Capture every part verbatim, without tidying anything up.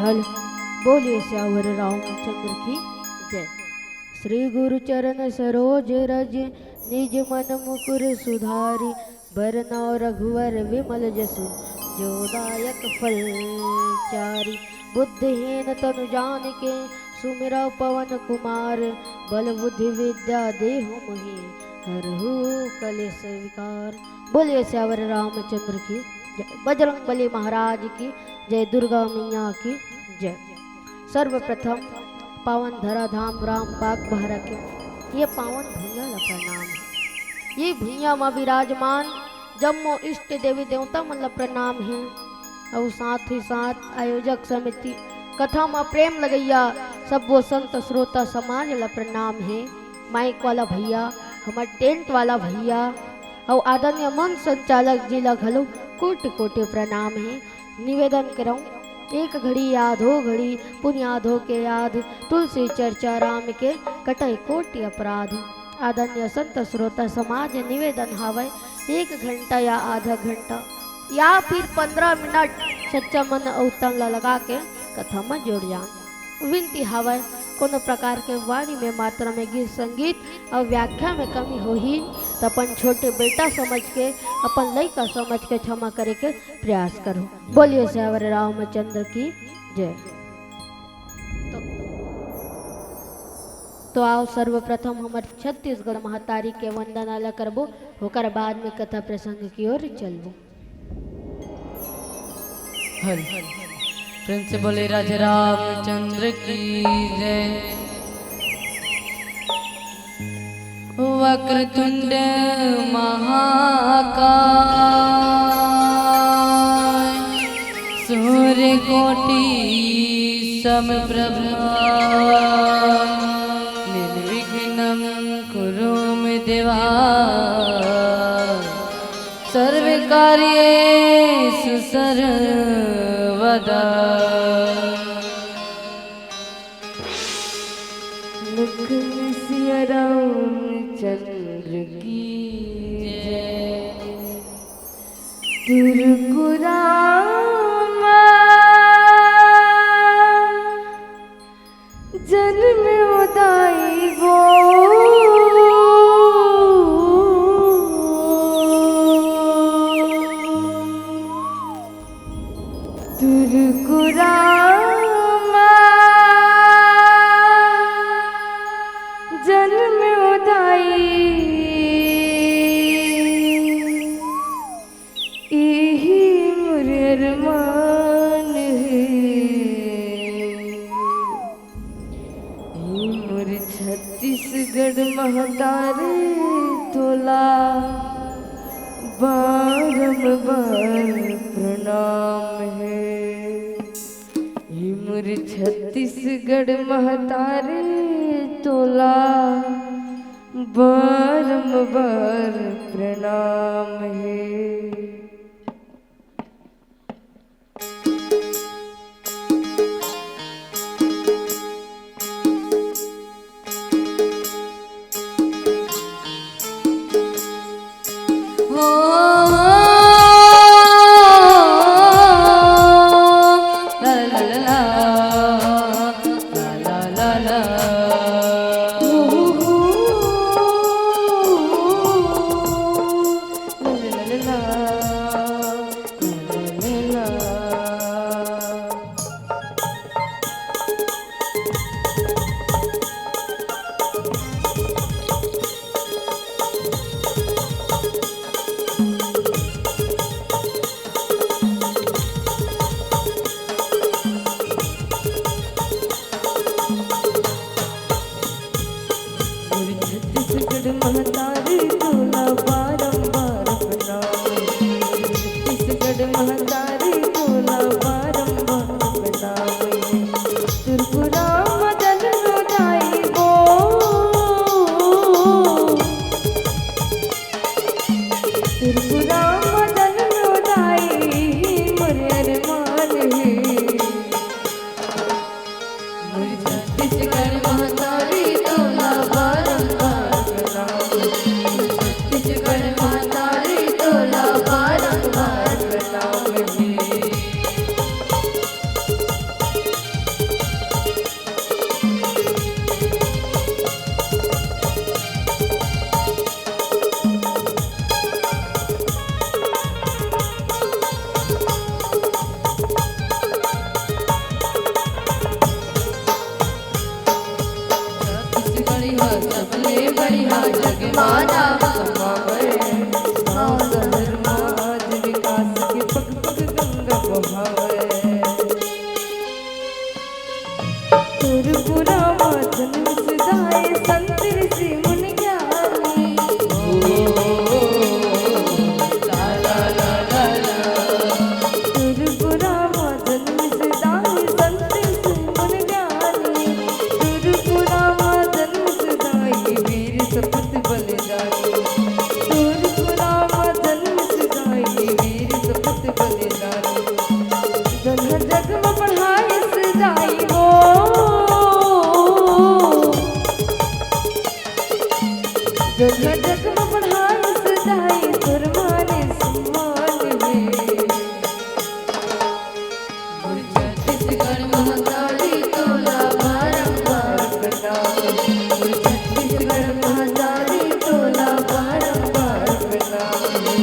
हल बोलिए सियावर रामचंद्र की जय। श्री गुरु चरण सरोज रज निज मन मुकुर सुधारी। बरनौ रघुवर विमल जसु जो दायक फल चारी। बुद्धिहीन तनु जानिके सुमिरौ पवन कुमार। बल बुद्धि विद्या देहु मोहि हरहु कलेस विकार। बोलिए सियावर रामचंद्र की जय। बजरंग बली महाराज की जय। दुर्गा मैया की जय। सर्वप्रथम पावन धराधाम राम बाग बहरा के ये पावन भुइयां ला प्रणाम हे। ये भुइयां म विराजमान जम्मो इष्ट देवी देवता मन ला प्रणाम हे। अउ साथ ही साथ आयोजक समिति, कथा म प्रेम लगइया सब्बो संत श्रोता समाज ला प्रणाम हे। माइक वाला भैया, हमर टेंट वाला भैया, अउ आदरणीय मंच संचालक जी ला घलो कोटि कोटि प्रणाम हे। निवेदन करौं, एक घड़ी याद हो घड़ी पुन याद हो के याद, तुलसी चर्चा राम के कटै कोटि अपराध। आदरणीय संत श्रोता समाज निवेदन हावय, एक घंटा या आधा घंटा या फिर पंद्रह मिनट सच्चा मन अउ तन ला लगा के कथा म जुड़ जान। विनती हावय, कोनो प्रकार के वाणी में, मात्रा में, गीत संगीत अउ व्याख्या में कमी होही, त अपन छोटे बेटा समझ के, अपन लइका समझ के क्षमा करे के प्रयास करो। बोलिए सियावर रामचंद्र की जय। तो, तो आओ सर्वप्रथम हमर छत्तीसगढ़ महतारी के वंदना ला करबो, ओकर बाद में कथा प्रसंग की ओर चलबो। हल। प्रेम से बोले राजा रामचंद्र की जय। वक्रतुंड महाकाय, सूर्यकोटि समप्रभा, हरे सर्वदा। लखन सिया रामचंद्र की जय। तुरकुरामा जन्म उदाई वो। तुरकुरामा जन्म उदाई। इही मोर अरमान हे, इही मोर छत्तीसगढ़ महतारी तोला बारंबार प्रणाम हे। इही मोर छत्तीसगढ़ महतारी तोला बारंबार प्रणाम हे। छत्तीसगढ़ महतारी तोला बारंबार प्रणाम हे। छत्तीसगढ़ महतारी तोला बारंबार प्रणाम हे। तुरकुरामा जन्म उदाई वो। तुरकुरामा जन्म उदाई मोर अरमान हे। मोर छत्तीसगढ़ महतारी तोला बारंबार प्रणाम। मोर छत्तीसगढ़ महतारी तोला बारंबार प्रणाम हे। छत्तीसगढ़िया सबले बढ़िया जग मा नाम कमावय। गाँव शहर मा आज विकास के पग पग गंगा बहावय। तुरकुरामा जन्म सुधाय संत ऋषि मुनि ज्ञानी। तुरकुरामा जन्म सुधाय संत ऋषि मुनि ज्ञानी। तुरकुरामा जन्म सुधाय वीर सपूत बलिदानी। तुरकुरामा जन्म सुधाय वीर सपूत बलिदानी। जोन ह जग म बढ़ाइस दाई वो। जोन ह जग म बढ़ाइस दाई, तोर मान सम्मान हे। मोर छत्तीसगढ़ महतारी तोला बारंबार प्रणाम हे। मोर छत्तीसगढ़ महतारी तोला बारंबार प्रणाम हे।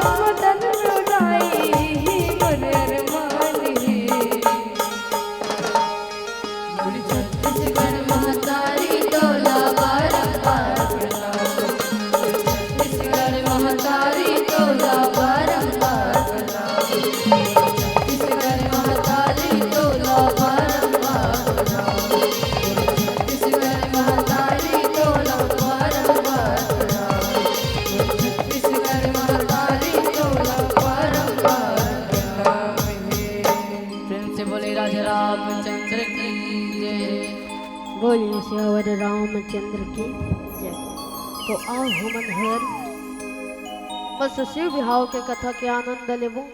मदन उड़ाई ही मोर अरमान हे। मोर छत्तीसगढ़ महतारी तोला बारंबार प्रणाम। मोर छत्तीसगढ़ महतारी तोला बारंबार प्रणाम। मोर छत्तीसगढ़ महतारी तोला बारंबार प्रणाम। मोर छत्तीसगढ़ महतारी तोला बारंबार प्रणाम। मोर छत्तीसगढ़ महतारी तोला बारंबार प्रणाम हे। प्रेम से बोले राजा रामचंद्र की जय। बोलिए सियावर रामचंद्र की जय। तो आओ हमन हर बस शिव बिहाव के कथा के आनंद लेबो।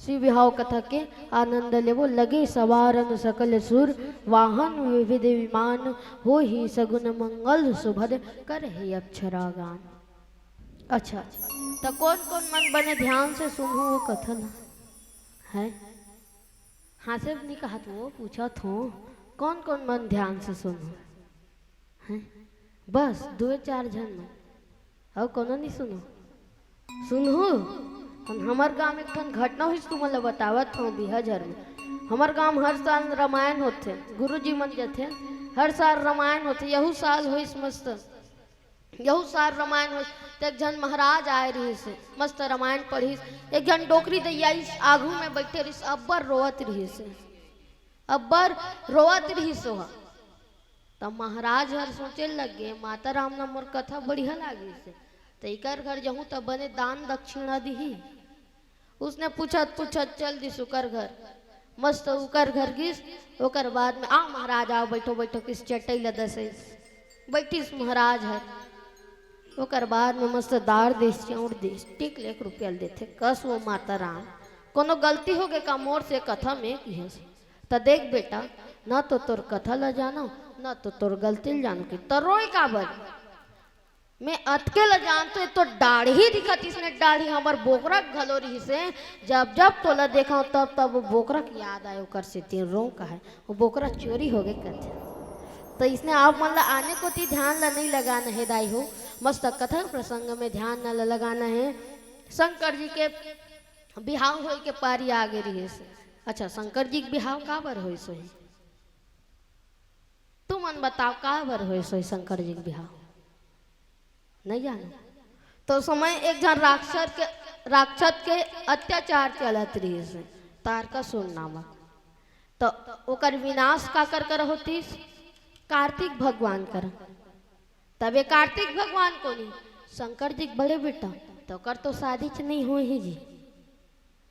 शिव बिहाव कथा के आनंद लेबो। लगे सवारन सकल सुर, वाहन विविध विमान, होही सगुन मंगल सुभद, करही अक्षरा गान। अच्छा, त कोन कोन मन बने ध्यान से सुनहू वो कथा ला? है? हाँ, सब नहीं कहत वो, पूछत हो, कोन कोन मन ध्यान से सुनहू? हैं? बस दुए चार झन मन, अउ कोनो नहीं सुनो? सुनहू, हम, हमर गांव में एक ठन घटना होइस, तुमन ला बतावत हूँ। बिहाझर में हमर गांव में हर साल रामायण होथे, गुरुजी मन जथे, हर साल रामायण होथे। यहू साल होइस मस्त, यहू साल रामायण होइस। त एक झन महाराज आए रहिस, मस्त रामायण पढ़िस। एक झन डोकरी दइया आइस, आघू में बैठे रहिस, अब्बड़ रोवत रहिस, अब्बड़ रोवत रहिस ओहा। त महाराज हर सोचे लगे, माता राम ला मोर कथा बढ़िया लागिस, त इकर घर जहूँ त बने दान दक्षिणा दिही। उसने पूछत पूछत चल दिस उकर घर। मस्त उकर घर गिस। ओकर बाद में, "आ महाराज, आओ, बैठो, बैठो," किस चटई ला दसइस। बैठिस महाराज हर। ओकर बाद में मस्त दार दिस, चाउर दिस, टिक ले एक रुपया ल देथे। कस वो माता राम, कोनो गलती होगे का मोर से कथा में किहस? त देख बेटा, न तो तोर कथा ल जानो, न तो तोर गलती ल जानो कि त रोए काबर? मैं अतके ल जानतो, तो दाढ़ी दिखत इसने, दाढ़ी हमर बोकरा के घलो रहिसे। जब जब तोला देखा तब तब वो बोकरा के याद आए, ओकर सेती रो कहे, वो बोकरा चोरी होगे कथे। त इसने आप मन ला आने कोती ध्यान ला नहीं लगाना हे दाई हो, मस्त कथा प्रसंग में ध्यान न ला लगाना हे। शंकर जी के बिहाव होए के पारी आगे रहिस। अच्छा, शंकर जी के बिहाव काबर होइस होही? तुमन बताव, काबर होइस होही शंकर जी के बिहाव? नहीं जानो। तो समय एक झन राक्षस के, राक्षस के अत्याचार चलत रहिस, तारकासुर नामक। तो ओकर विनाश काकर कर होतिस? कार्तिक भगवान कर। तबे कार्तिक भगवान कोनी, शंकर जी के बड़े बेटा, तो ओकर तो शादी च नहीं होए हे जी।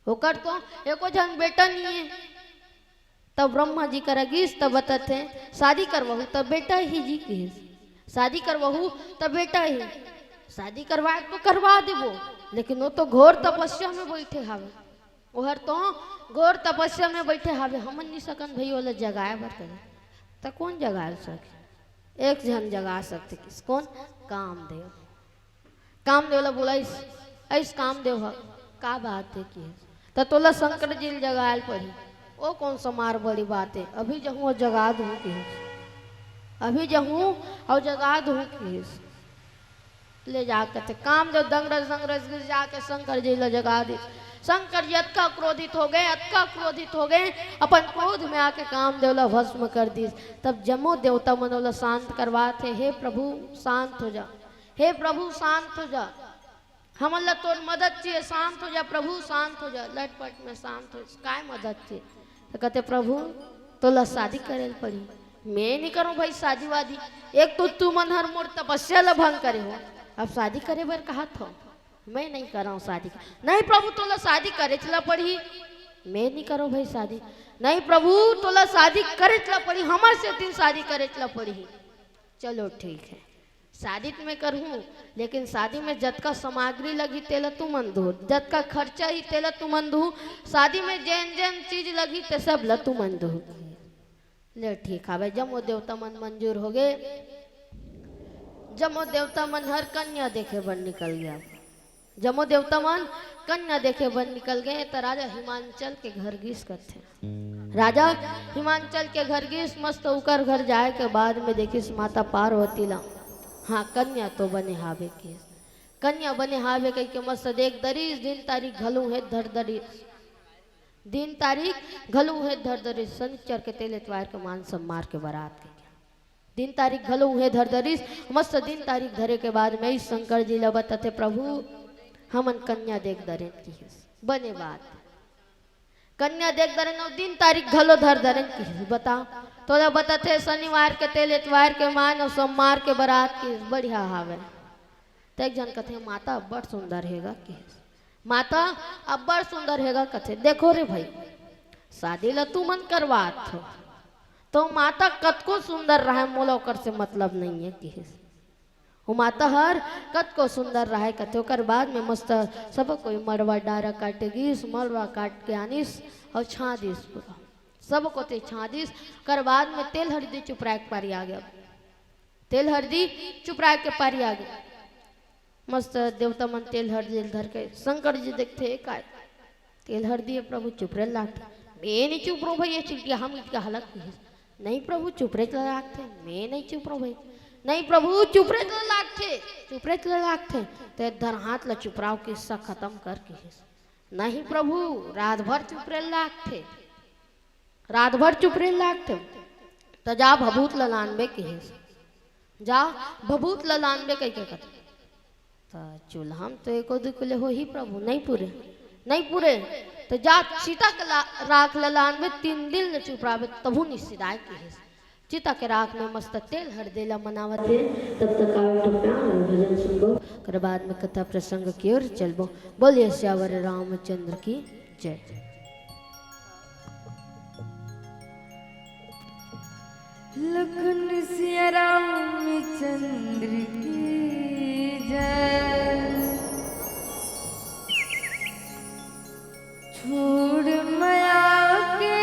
ओकर तो एको झन बेटा नहीं है। तब ब्रह्मा जी करा गिस, तब बतथे, "शादी करवाहू तब बेटा ही जी," किहिस। "शादी करवाहू तब बेटा ही।" शादी करवाए तो करवा देबो, लेकिन वो तो घोर तपस्या में बैठे हवे। ओहर तो घोर तपस्या में बैठे हवे। हमन नहीं सकन भई ओला जगाए बर करे। त कौन जगाए सके? एक झन जगा सकथे किस, कौन? कामदेव। कामदेव ला बोलाइस, "अइस कामदेव ह, का बात हे?" किहिस। "त तोला शंकर जी ल जगाए ल पड़ही।" "ओ कौन सा मार बड़ी बात हे, अभी जहूँ अउ जगा दूँ," किहिस। "अभी जहूँ अउ जगा दूँ," किहिस। ले जा कथे कामदेव दंगरस दंगरस गिर जाके शंकर जी ला जगा दिस। शंकर जी अतका क्रोधित होगे, अतका क्रोधित होगे, अपन क्रोध में आके कामदेव ला भस्म कर दिस। तब जम्मो देवता मन ओला शांत करवात हे, "हे प्रभु, शांत हो जा, हे प्रभु, शांत हो जा, हमन ला तोर मदद चाहिए, शांत हो जा प्रभु, शांत हो जा।" लटपट में शांत हो, "काय मदद चाहिए?" त कथे, "प्रभु, तोला शादी करे ल पड़ही।" "मैं नहीं करूँ भाई शादी वादी, एक तो तुमन हर मोर तपस्या ला भंग करे हो, अब शादी करे बर कहत हो, मैं नहीं करँव शादी।" "नहीं प्रभु, तोला शादी करेच ला पड़ही।" "मैं नहीं करँव भाई शादी।" "नहीं प्रभु, तोला शादी करेच ला पड़ही, हमर सेती शादी करेच ला पड़ही।" "चलो ठीक है, शादी तो मैं करहूँ, लेकिन शादी में जतका सामग्री लगही तेला तुमन दो, जतका खर्चा ही तेला तुमन दो, शादी में जेन जेन चीज लगही ते सब ला तुमन दो।" "ले ठीक हवे।" जम्मो देवता मन मंजूर होगे। जम्मो देवता मन हर कन्या देखे बर निकल गया। जम्मो देवता मन कन्या देखे बर निकल गए, त राजा हिमांचल के घर गिस कथे। राजा हिमांचल के घर गिस, मस्त उकर घर जाए के बाद में देखिस माता पार्वती ला, हाँ, कन्या तो बने हावे के। कन्या बने हावे कहिके मस्त देख दरिस, दिन तारीख घलो हे धर दरिस, दिन तारीख घलो हे धर दरिस, शनिचर के तेल एतवार के मान सम्मार के बरात कहिके। दिन तारीख घलो उहे धर दरिस। मस्त दिन तारीख धरे के बाद में शंकर जी ल बतथे, "प्रभु, हमन कन्या देख दरेन," किहिस। "बने बात, कन्या देख दरेन अउ दिन तारीख घलो धर दरेन," किहिस। "बता, तोला बतथे शनिवार के तेल एतवार के मान अउ सोमवार के बरात," किहिस। "बढ़िया हावय।" त एक झन कथे, "माता अब्बड़ सुंदर हे गा," किहिस। "माता अब्बड़ सुंदर हे गा," कथे। "देखो रे भई, शादी ल तुमन करवात हो, तो माता कतको सुंदर रहय, मोला ओकर से मतलब नइये," किहिस। "वो माता हर कतको सुंदर रहय," कथे। ओकर बाद में मस्त सब कोई मड़वा डारा काटे गिस, मड़वा काट के आनिस अउ छांदिस पूरा। सब कोती छांदिस, ओकर बाद में तेल हरदी चुपराय के पारी आ गे। तेल हरदी चुपराय के पारी आ गे। मस्त देवता मन तेल हरदी ल धर के शंकर जी देखथे, "ए काय? तेल हरदी हे प्रभु, चुपरे ल लागथे।" "मैं नइ चुपरों भई, ए चिटिया हम इतका हालत किहिस।" "नहीं प्रभु, चुपरे ल लागथे।" "मैं नइ चुपरों भई।" "नहीं प्रभु, चुपरे ल लागथे, चुपरे ल लागथे।" ते धर हाथ ल चुपराव, किस्सा खतम कर किहिस। "नहीं प्रभु, रात भर चुपरे ल लागथे।" रात भर चुपरे लागथे। त जा भभूत ल लानबे किहिस। जा भभूत ल लानबे कहिके कथे। त चूल्हा म तो एको दुई कुले होही प्रभु, नइ पुरे, नइ पुरे। त जा चिता के ला-, राख ल लानबे, तीन दिन ले चुपराबे, तभू नइ सिदाय किहिस। चिता के राख में मस्त तेल हरदी ल मनावत हे। तब तक आओ एक ठो प्यारा भजन सुनबो, ओकर बाद में कथा प्रसंग की ओर चलबो। बोलिए सियावर रामचंद्र की जय। लखन सिया रामचंद्र की जय। छोड़ मया के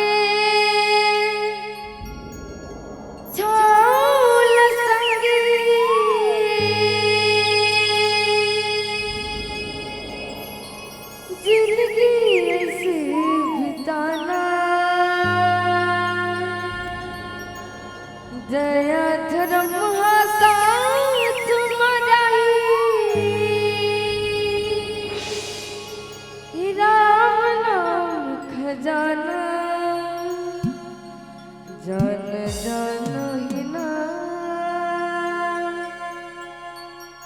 छाल संगी, जिंदगी ऐसे बिताना, दया धर्म हा साथ मराई, राम नाम खजाना, जान जानो ही ना,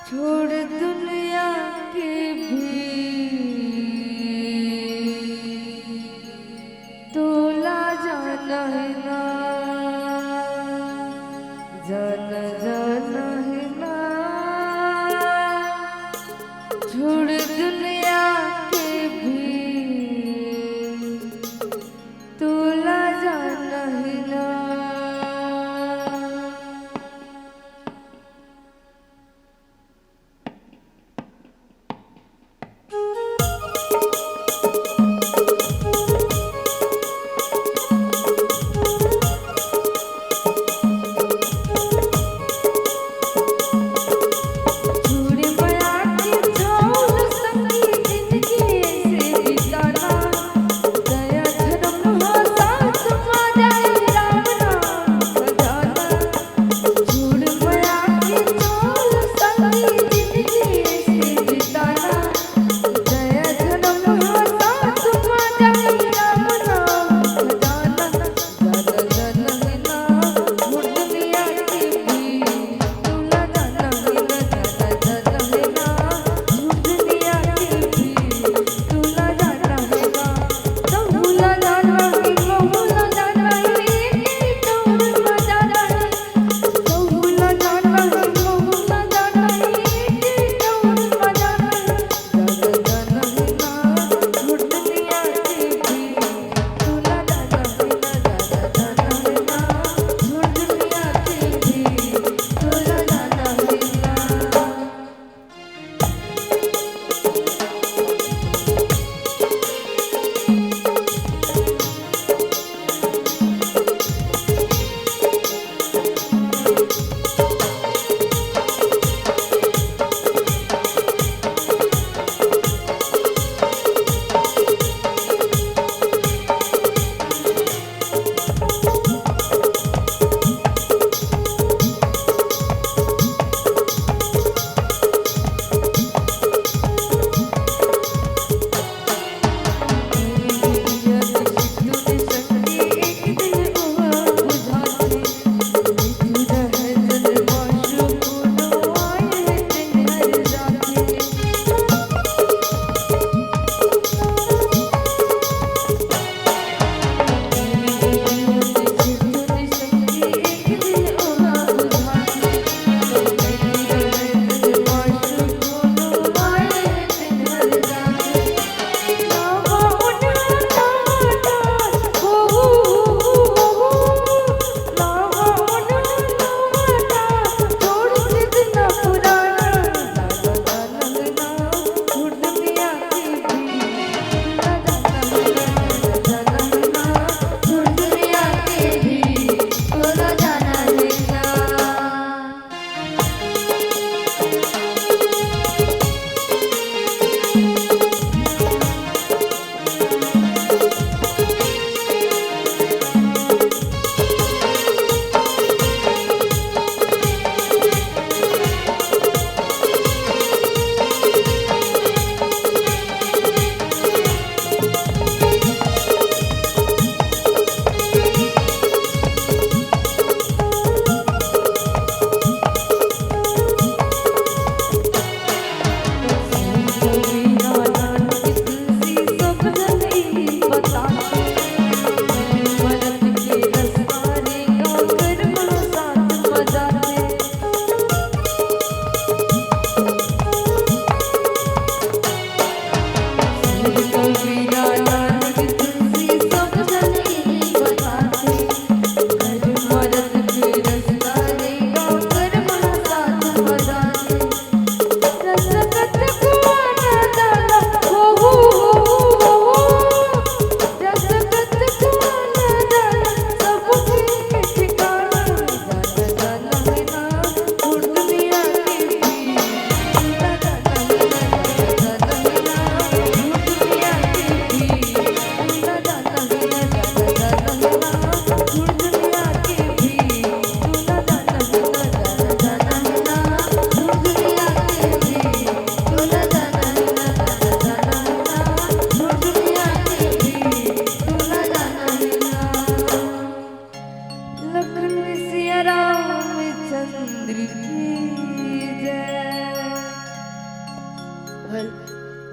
छोड़ दुनिया की भीड़, तोला जानो ही ना।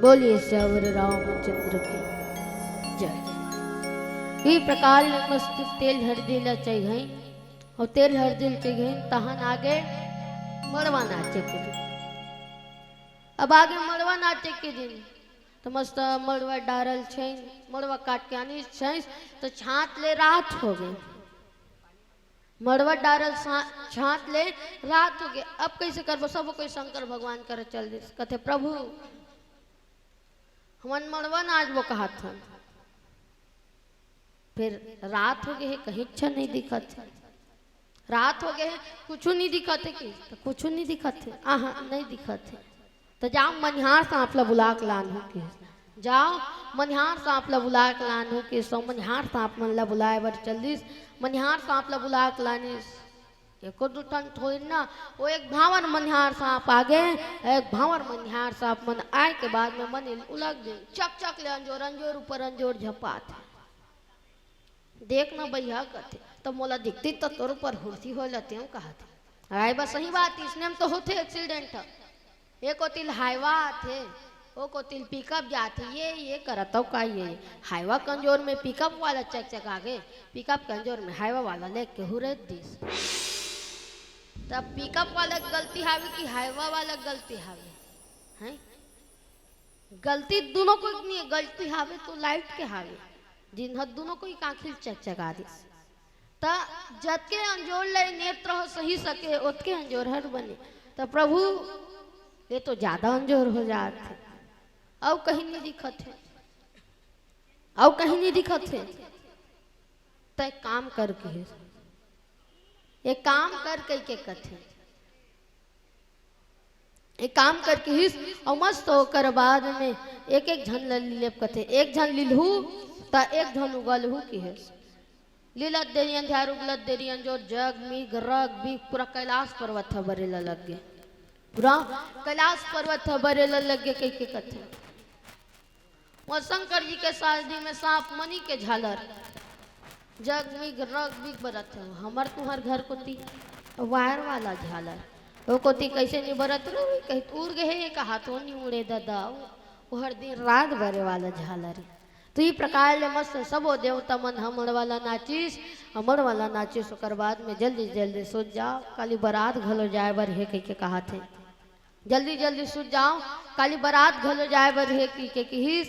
बोलिए सियावर रामचंद्र की जय। ई प्रकार ले मस्त तेल हरदी ला चघाइन, अउ तेल हरदी ला चघाइन, तहन आगे मड़वा नाचे के दिन। अब आगे मड़वा नाचे के दिन, त मस्त मड़वा डारल छइन, मड़वा काट के आनिस छइस, त छांत ले रात होगे। मड़वा डारल सा-, छांत ले रात होगे। अब कइसे करबो? सब कोई शंकर भगवान करा चल दिस। कथे, "प्रभु, हमन मड़वा नाचबो कहत हन, फेर रात होगे हे, कहीं अच्छा नइ दिखत हे। रात होगे हे, कुछु नइ दिखत हे कि?" त कुछु नइ दिखत हे। आहा, नइ दिखत हे। त जाव, मनिहार सांप ला बुला के लानहू किहिस। जाव, मनिहार सांप ला बुला के लानहू किहिस। अउ मनिहार सांप मन ला बुलाए बर चल दिस। मनिहार सांप ला बुला के लानिस। एको दू ठन थोड़ी ना, वो एक भांवर मनिहार सांप आगे। एक भांवर मनिहार सांप मन आए के बाद में मन उलग गे। चक चक ले अंजोर, अंजोर ऊपर अंजोर झपात हे। "देख ना भइया," कथे, "त मोला दिखतिस त तोर ऊपर हुरसी होय लतेंव," कहत हे। अरे बस सही बात, इसने में तो होथे accident ह। ए कोतिल हाईवा आथे, ओ कोतिल पिकअप जाथे, ये, ये करत हव का ये? हाईवा के अंजोर में पिकअप वाला चकचका गे, पिकअप के अंजोर में हाईवा वाला लेके हुरेद दिस। तब पिकअप वाला के गलती हावे कि हाईवा वाला के गलती हावे? हैं? गलती दुनों कोई के नइ हे, गलती हावे तो लाइट के हावे, जिन ह दुनों कोई के आँखी ल चकचका दिस। त जतके अंजोर ले नेत्र ह सही सके, ओतके अंजोर हर बने। त प्रभु, ये तो ज्यादा अंजोर हो जात हे, अउ कहीं नइ दिखत हे, अउ कहीं नइ दिखत हे। त एक काम कर किहिस, एक काम कर कहिके कथे। एक काम कर किहिस, अउ मस्त ओकर बाद में एक एक झन ल लीलेब कथे। एक झन लीलहू, त एक झन उगलहू किहिस। लीलत देरी अंधियार, उगलत देरी अंजोर, जग, मिग, रग, बिग, पूरा कैलाश पर्वत ह बरे ल लग गे। पूरा कैलाश पर्वत ह बरे ल लग गे कहिके कथे। मोर शंकर जी के शादी में सांप मनी के झालर, जग मिग रग बिग बरत हे। हमर तुंहर घर कोती वायर वाला झालर, ओ कोती कइसे नइ बरत रही, कहीं त उड़ गे हे, ये कहा तो नइ उड़े ददा, ओ हर दिन रात बरे वाला झालर हे। त ई प्रकार ले मस्त सबो देवता मन ह मड़वा ला नाचिस, अउ मड़वा ला नाचिस, ओकर बाद में जल्दी जल्दी सुत जाव, काली बरात घलो जाए बर हे कहिके कहत हे। जल्दी जल्दी सुत जाव, काली बरात घलो जाए बर हे कहिके किहिस।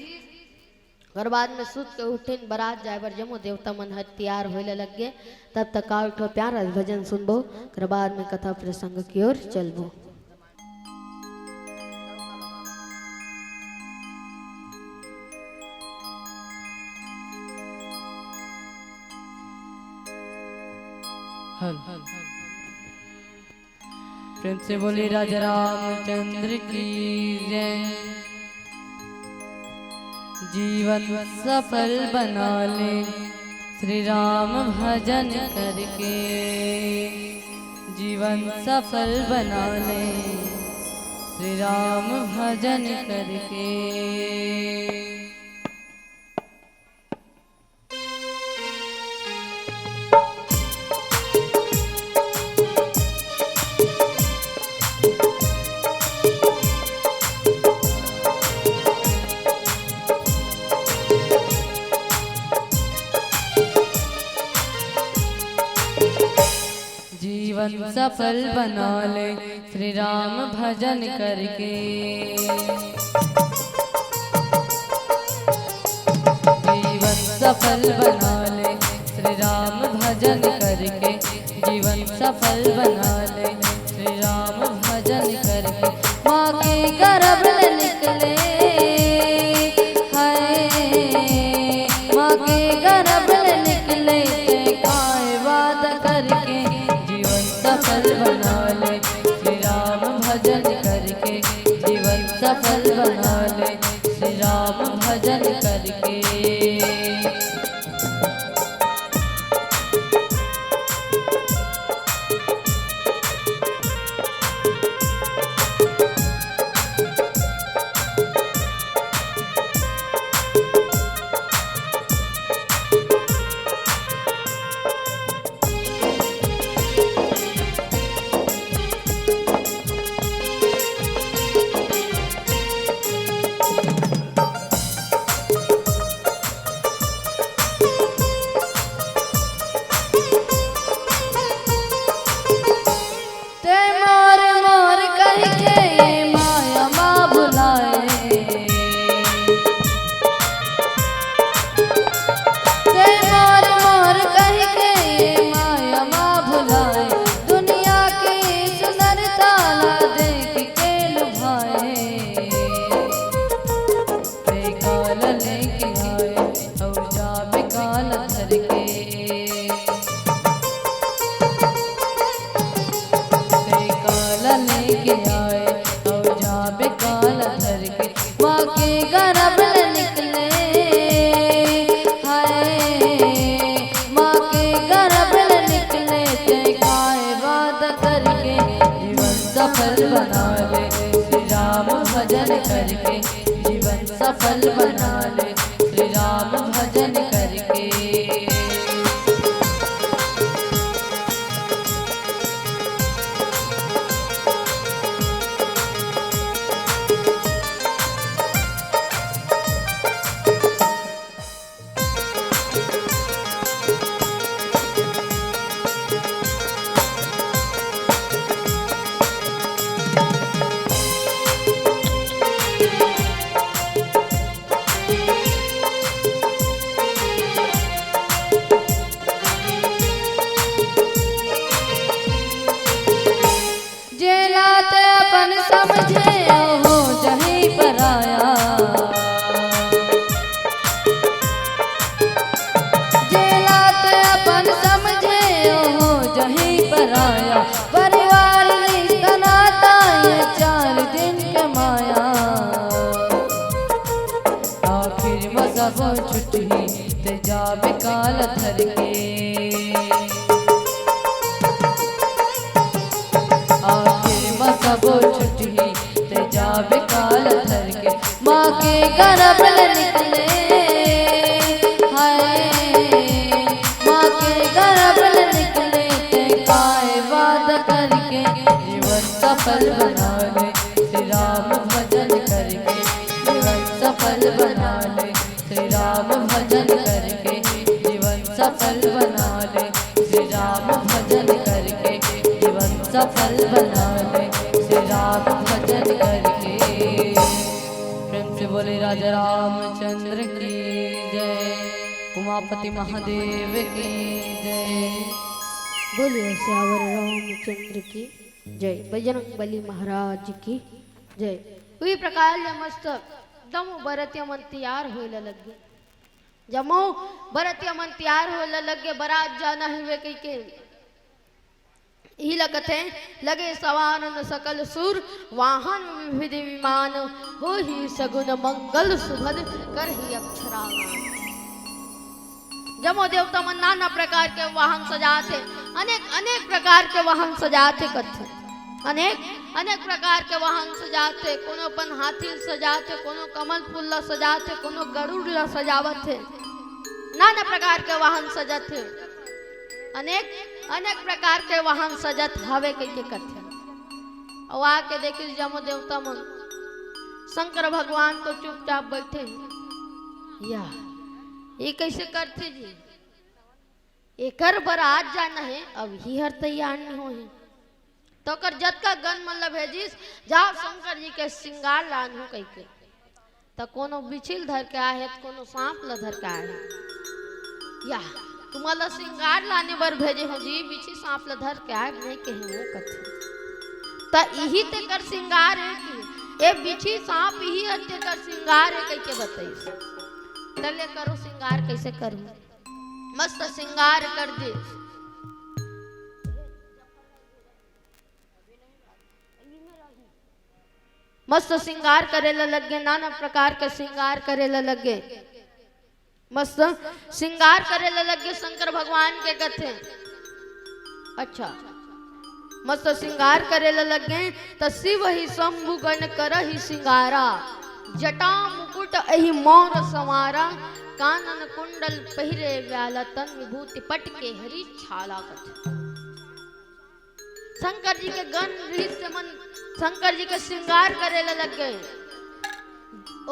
ओकर बाद में सुत के उठिन, बरात जाए बर जम्मो देवता मन ह तियार होए ल लग गे। तब तक आव एक ठो प्यारा भजन सुनबो, ओकर बाद में कथा प्रसंग की ओर चलबो। हल। प्रेम से बोलिए राजा रामचंद्र की जय। जीवन सफल बना ले श्री राम भजन करके, जीवन सफल बना ले श्री राम भजन करके। जीवन सफल बना ले श्री राम भजन करके। जीवन सफल बना ले श्री राम भजन करके, जीवन सफल बना ले श्री राम भजन करके। माँ के गर्भ ले निकले, हाय, माँ के गर्भ ले निकले, ते काय वादा करके। जीवन सफल बना ले श्री राम भजन करके, जीवन सफल बना ले श्री राम भजन करके। बना ले श्री राम भजन करके। जेला ते अपन समझे, ओहो जहीं पराया। जेला ते अपन समझे, ओहो जहीं पराया। परिवार रिश्ता नाता, ये चार दिन के माया। आखिर म सब छुटही, ते जाबे काल धर के। आखिर म सब छुटही, ते जाबे काल धर के। माँ के गरभ ले निकले, हाय, माँ के गरभ ले निकले, ते काय वादा करके जीवन सफल बना ले, श्री राम भजन करके जीवन सफल बना ले। श्री राम भजन करके जीवन सफल बना ले। श्री राम भजन करके जीवन सफल बना ले। श्री राम भजन करके। प्रेम से बोले राजा रामचंद्र की जय, उमापति महादेव की जय। बोलिए सियावर रामचंद्र की जय, बजरंग बली महाराज की जय। उही प्रकार ले मस्त जम्मो बरतिया मन तियार होए ल लग गे। जम्मो बरतिया मन तियार होए ल लग गे, बरात जाना हवे कहिके। इही ल कथे, लगे सवानन सकल सुर, वाहन विविध विमान, होही सगुन मंगल सुभद, करही अक्षरागान। जम्मो देवता मन नाना प्रकार के वाहन सजात हे, अनेक, अनेक प्रकार के वाहन सजात हे कथे। अनेक, अनेक प्रकार के वाहन सजात हे, कोनो अपन हाथी ल सजात हे, कोनो कमल फूल ल सजात हे, कोनो गरुड़ ल सजावत हे, नाना प्रकार के वाहन सजत हे, अनेक, अनेक प्रकार के वाहन सजत हवे कहिके कथे। अउ आके देखिस जम्मो देवता मन, शंकर भगवान तो चुपचाप बइठे हे। या, ये कइसे करथे जी? एकर बर आज जाना हे, अब ही हर तैयार नइ होहे। त ओकर जतका गन मन ल भेजिस, "जाव शंकर जी के सिंगार लानहू," कहिके। त कोनो बिछी ल धर के आए हे, त कोनो सांप ल धर के आए हे। या, तुमन ल सिंगार लाने बर भेजे हों जी, बिछी सांप ल धर के आए, नइ कहे हों कथे। त इही तेकर सिंगार हे कि ए बिछी सांप इही ह तेकर सिंगार हे कहिके बताइस। त ले करो सिंगार, कइसे करहू? मस्त सिंगार कर दे। मस्त सिंगार करे ल लग गे, नाना प्रकार के सिंगार करे ल लग गे। मस्त सिंगार करे ल लग गे शंकर भगवान के कथे। अच्छा, मस्त सिंगार करे ल लग गे, त शिव ही शंभु गण करहि सिंगारा, जटा मुकुट एहि मौर संवारा, कानन कुंडल पहिरे व्याला, तन विभूति पट के हरि छाला कथे। शंकर जी के गन रिहिस, मन शंकर जी के सिंगार करे ल लग गे।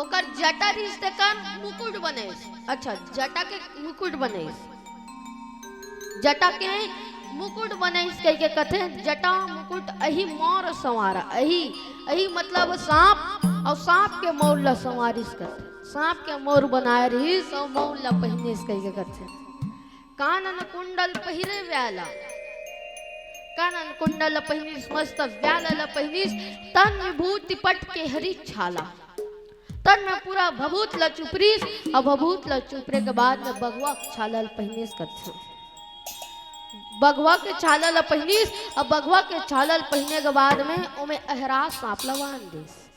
ओकर जटा रिहिस तेकर मुकुट बनेस। अच्छा, जटा के मुकुट बनेस। जटा के मुकुट बनेस कहिके कथे, जटा मुकुट एहि मौर संवारा। एहि, एहि मतलब सांप, अउ सांप के मौर ल संवारिस कथे। सांप के मौर बनाए रिहिस अउ मौर ल पहिनिस कहिके कथे। कानन कुंडल पहिरे व्याला, कानन कुंडल पहिनिस, मस्त व्याला ल पहिनिस, तन विभूति पट के हरि छाला। तन में पूरा भभूत ल चुपरिस, अउ भभूत ल चुपरे के बाद में बघवा के छाला ल पहिनिस कथे। बघवा के छाला ल पहिनिस, अउ बघवा के छाला ल पहिने के बाद में ओमे अहराज सांप ल बांध दिस।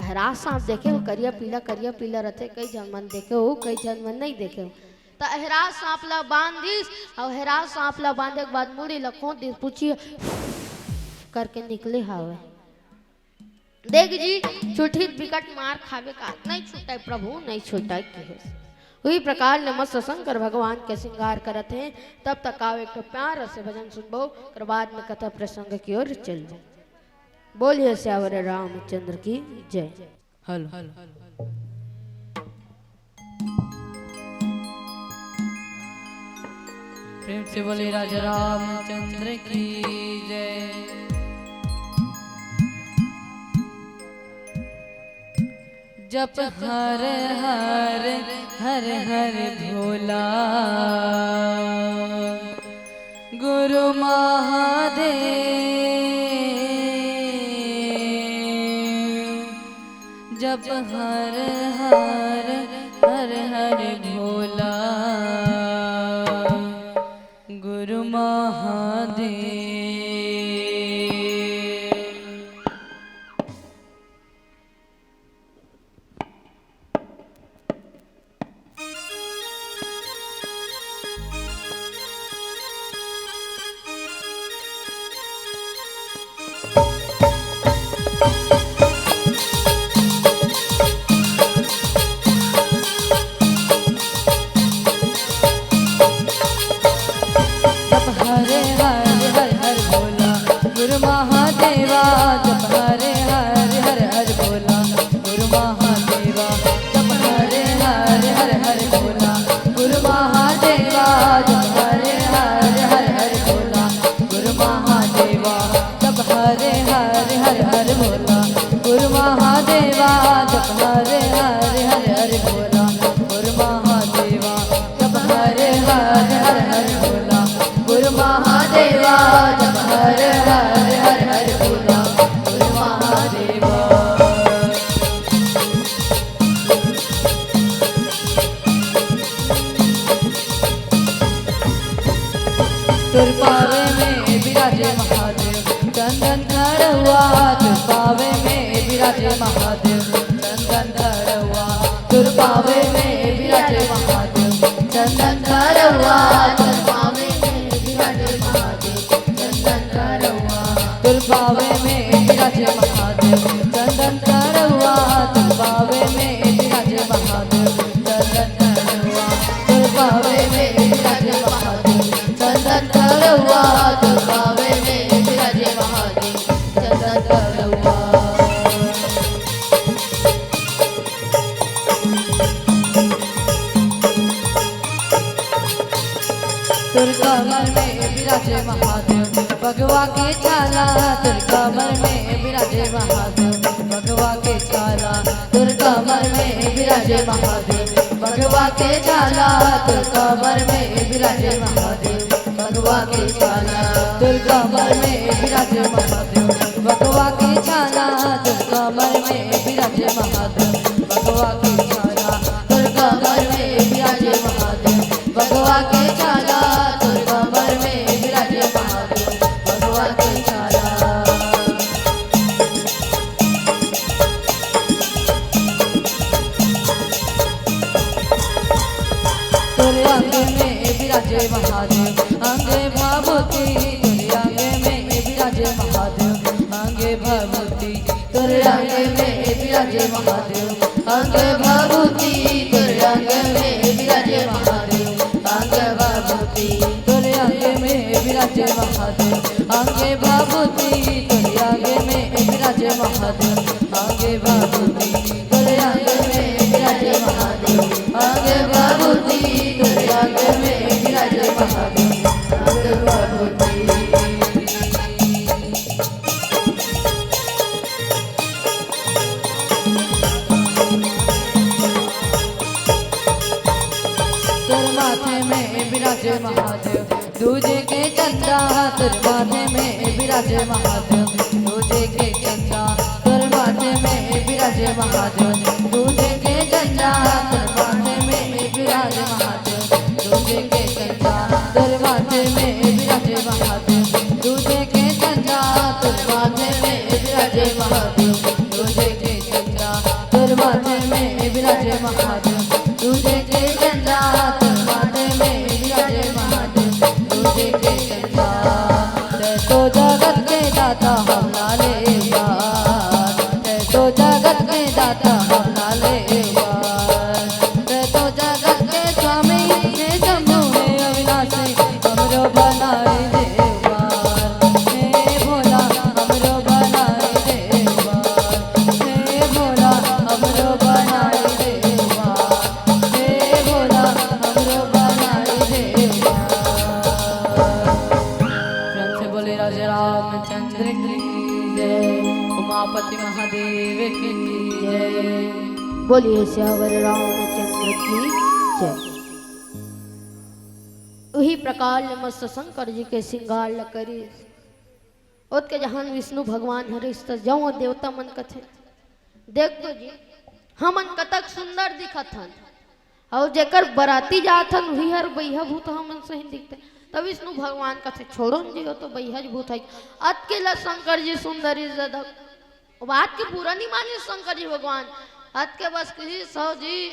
अहराज सांप देखे हो, करिया पीला, करिया पीला रथे, कई झन मन देखे हो, कई झन मन नइ देखे हो। त अहराज सांप ल बांध दिस, अउ अहराज सांप ल बांधे के बाद मुड़ी ल खोंद दिस, पूछी करके निकले हवे। देख जी, छुटही त बिकट मार खाबे का, नहीं छुटय प्रभु, नहीं छुटय कहेस। उही प्रकार ले मस्त शंकर भगवान के श्रृंगार करत हे। तब तक आओ एक ठो प्यार से भजन सुनबो, ओकर बाद में कथा प्रसंग की ओर चलबो। बोलिए सियावर रामचंद्र की जय। हेलो। प्रेम से बोले राजा रामचंद्र की जय। जप हर हर, हर हर भोला, गुरु महादेव। जप हर हर, हर हर भोला, गुरु महादेव। जप हरे हर, हर हर भोला, गुरु महादेवा। जप हरे हर, हर हर भोला, गुरु महादेवा। जप हरे हर, हर हर भोला, गुरु महादेवा। जप हरे हर, हर हर भोला, गुरु महादेवा। जप हरे हर, हर हर भोला, गुरु महादेवा। जप हरे हर, हर हर भोला, गुरु महादेवा। जप हरे हर, हर हर भोला, गुरु महादेवा। जप हरे हर, हर हर भोला, गुरु महादेवा। तोर पावे में बिराजे महादेव, चंदन खड़ुआ। तोर पावे में बिराजे महादेव, चंदन खड़ुआ। तोर पावे में बिराजे महादेव, चंदन खड़ुआ। तोर पावे में बिराजे महादेव, चंदन खड़ुआ। तोर पावे में बिराजे महादेव, चंदन खड़ुआ। तोर पावे में बिराजे महादेव, चंदन खड़ुआ। तोर पावे में बिराजे महादेव, चंदन खड़ुआ। तोर पावे में बिराजे महादेव, चंदन खड़ुआ। तोर कमर में बिराजे महादेव, बघवा के छाला। तोर कमर में बिराजे महादेव, बघवा के छाला। तोर कमर में बिराजे महादेव, बघवा के छाला। तोर कमर में बिराजे महादेव, बघवा के छाला। तोर कमर में बिराजे महादेव, बघवा के छाला। तोर कमर में बिराजे महादेव, बघवा के छाला। तोर कमर में बिराजे महादेव, बघवा के छाला। तोर कमर में बिराजे महादेव, बघवा के छाला। तोर अंग में बिराजे महादेव, अंग भभूति। तोर अंग में बिराजे महादेव, अंग भभूति। तोर अंग में बिराजे महादेव, अंग भभूति। तोर अंग में बिराजे महादेव, अंग भभूति। तोर अंग में बिराजे महादेव, अंग भभूति। तोर अंग में बिराजे महादेव, अंग भभूति। तोर अंग में बिराजे महादेव, अंग भभूति। तोर अंग में बिराजे महादेव, अंग भभूति। तोर माथे में बिराजे महादेव, दूजे के चंदा। तोर माथे में बिराजे महादेव, दूजे के चंदा। तोर माथे में बिराजे महादेव, दूजे के चंदा। तोर माथे में बिराजे महादेव, दूजे के चंदा। तोर माथे में बिराजे महादेव, दूजे के चंदा। तोर माथे में बिराजे महादेव, दूजे के चंदा। तोर माथे में बिराजे महादेव, दूजे के चंदा। तोर माथे में बिराजे महादेव, दूजे के चंदा। तैं तो जगत के दाता हमला ले उबार, तैं महादेव की जय। बोलिए सियावर रामचंद्र की जय। उही प्रकार ले मस्त शंकर जी के श्रृंगार ल करिस। ओतके जहान विष्णु भगवान हरिस त जऊं देवता मन कथे, "देख तो जी, हमन कतक सुंदर दिखत हन, अउ जेकर बराती जात हन, उही हर बइहा भूत हमन सही दिखथे।" त विष्णु भगवान कथे, "छोड़ो न जी, ओ तो बइहा भूत है।" अतके ल शंकर जी सुंदर इज्जत, बात के बुरा नहीं माने शंकर जी भगवान। अतके बस कही, "सौ जी,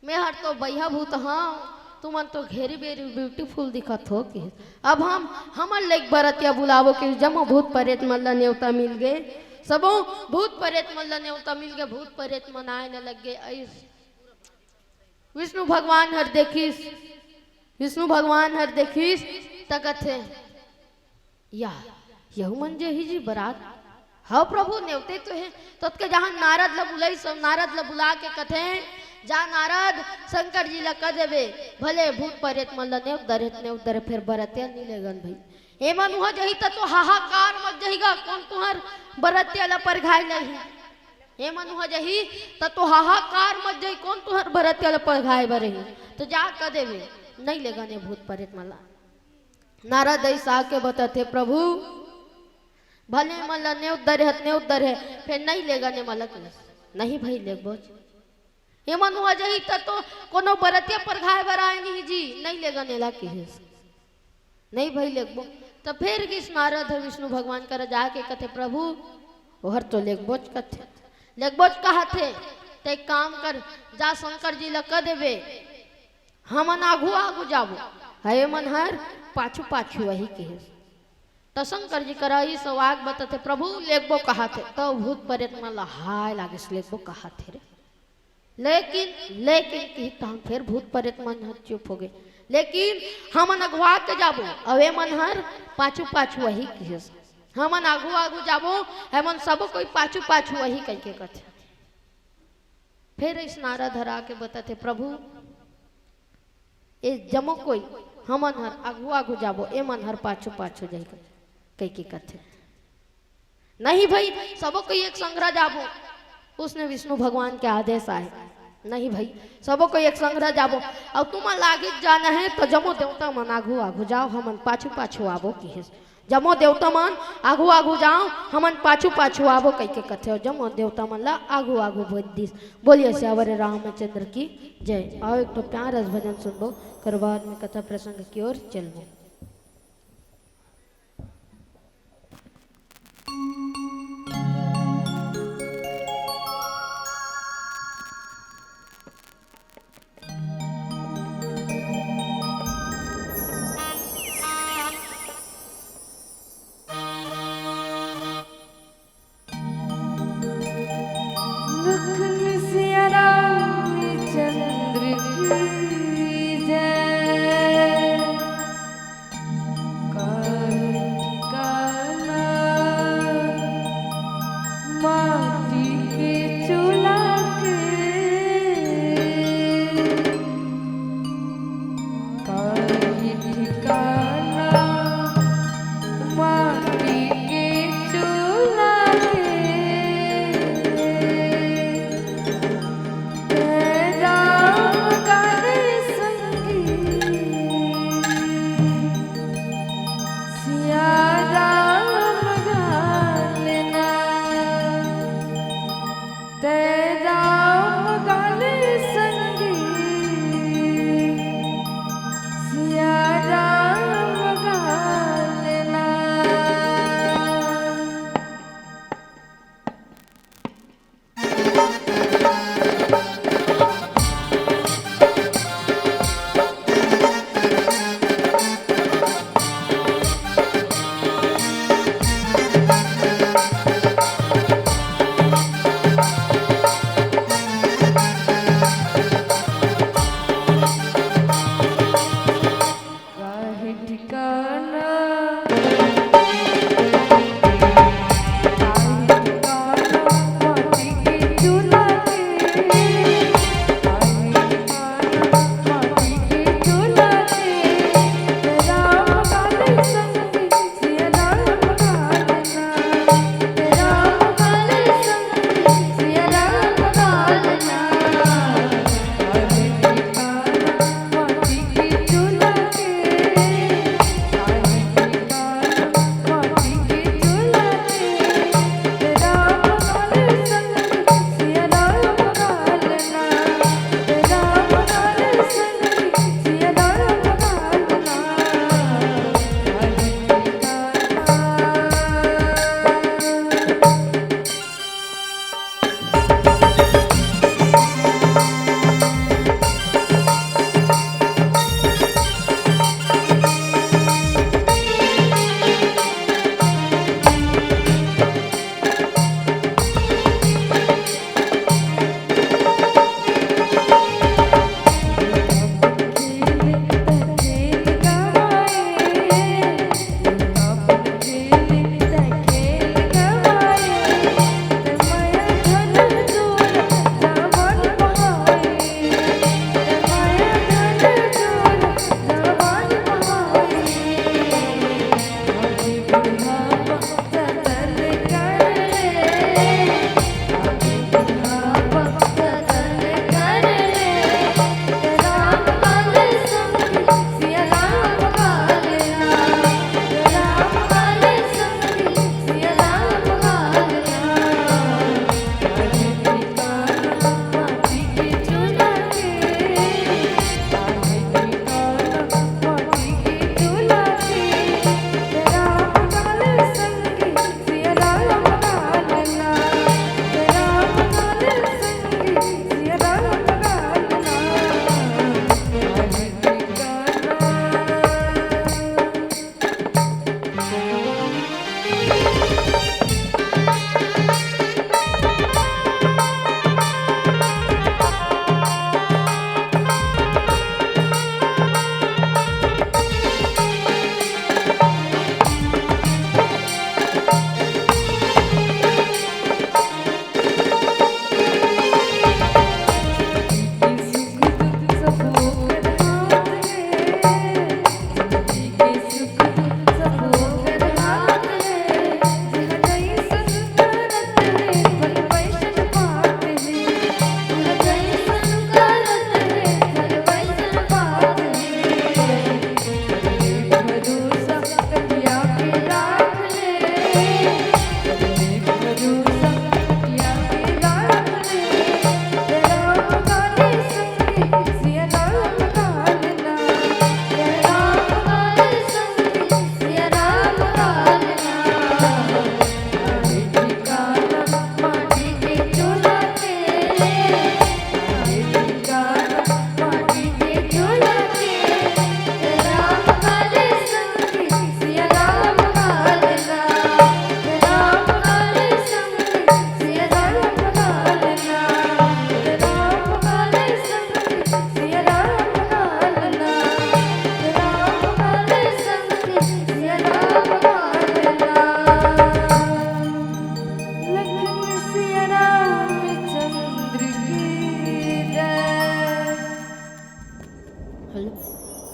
मैं हर तो बइहा भूत हंव, तुमन तो घेरी बेरी beautiful दिखत हो," किहिस। अब हम, हमर लइक बरतिया बुलाबो किहिस, जम्मो भूत परेत मन ल नेवता मिल गे, सबो भूत परेत मन ल नेवता मिल गे, भूत परेत मन आए न लग गे। अइस विष्णु भगवान हर देखिस, विष्णु भगवान हर देखिस, त कथे, "या, यहू मन जही जी बरात।" "हव प्रभु, नेवते तो हे।" ततके जहां नारद ल बुलाइस, नारद ल बुला के कथे, "जा नारद, शंकर जी ल कह देबे, भले भूत परेत मन ल नेवत दरे, नेवत दरे, फेर बरतिया नी लेगन भई। एमन उहां जही त तो हाहाकार मच जही गा, कोन तुंहर बरतिया ल परघाय लही? एमन उहां जही त तो हाहाकार मच जही, कोन तुंहर बरतिया ल परघाय बर ही? तो जा कह देबे, नइ लेगन ए भूत परेत मन ल।" नारद अइस आके बतथे, "प्रभु, भले मन ल नेवत दरे हत, नेवत दरे हे, फेर नइ लेगन ए मन ल," किहिस। "नहीं भई लेगबोच। एमन उहां जही त तो कोनो बरतिया परघाय बर आए नहीं जी, नइ लेगन एला," किहिस। "नहीं भई लेगबो।" त फेर गिस नारद ह विष्णु भगवान करा जाके कथे, "प्रभु, ओहर तो लेगबोच कथे, लेगबोच कहत हे, त एक काम कर, जा शंकर जी ल कह देबे, हमन आघू आघू जाबो, ह एमन हर पाछू पाछू अही," किहिस। त शंकर जी करा अइस वाक बतथे, "प्रभु, लेगबो कहत हे।" त भूत परेत मन ल हाय लागिस, "लेगबो कहत हे रे।" "लेकिन, लेकिन," किहिस, तहां फेर भूत परेत मन ह चुप हो गे। "लेकिन हमन अगुवा के जाबो, अउ एमन हर पाछू पाछू अही," किहिस। "हमन आघू आघू जाबो, एमन सबो कोई पाछू पाछू अही," कहिके कथे। फेर अइस नारद हर आके बतथे, "प्रभु, ए जम्मो कोई, हमन हर आघू आघू जाबो, एमन हर पाछू पाछू जाही," कहिके कथे। "नहीं भई, सबो कोई एक संघरा जाबो, उसने विष्णु भगवान के आदेश आए। नहीं भई, सबो कोई एक संघरा जाबो, अउ तुमन ल आगे जाना हे, त जम्मो देवता मन आघू आघू जाव, हमन पाछू पाछू आबो," किहिस। "जम्मो देवता मन आघू आघू जाव, हमन पाछू पाछू आबो," कहिके कथे, अउ जम्मो देवता मन ल आघू आघू भेज दिस। बोलिए सियावर रामचंद्र की जय। आओ, एक ठो प्यारा भजन सुनबो, कर बाद में कथा प्रसंग की ओर चलबो। लखन सिया रामचंद्र की जय।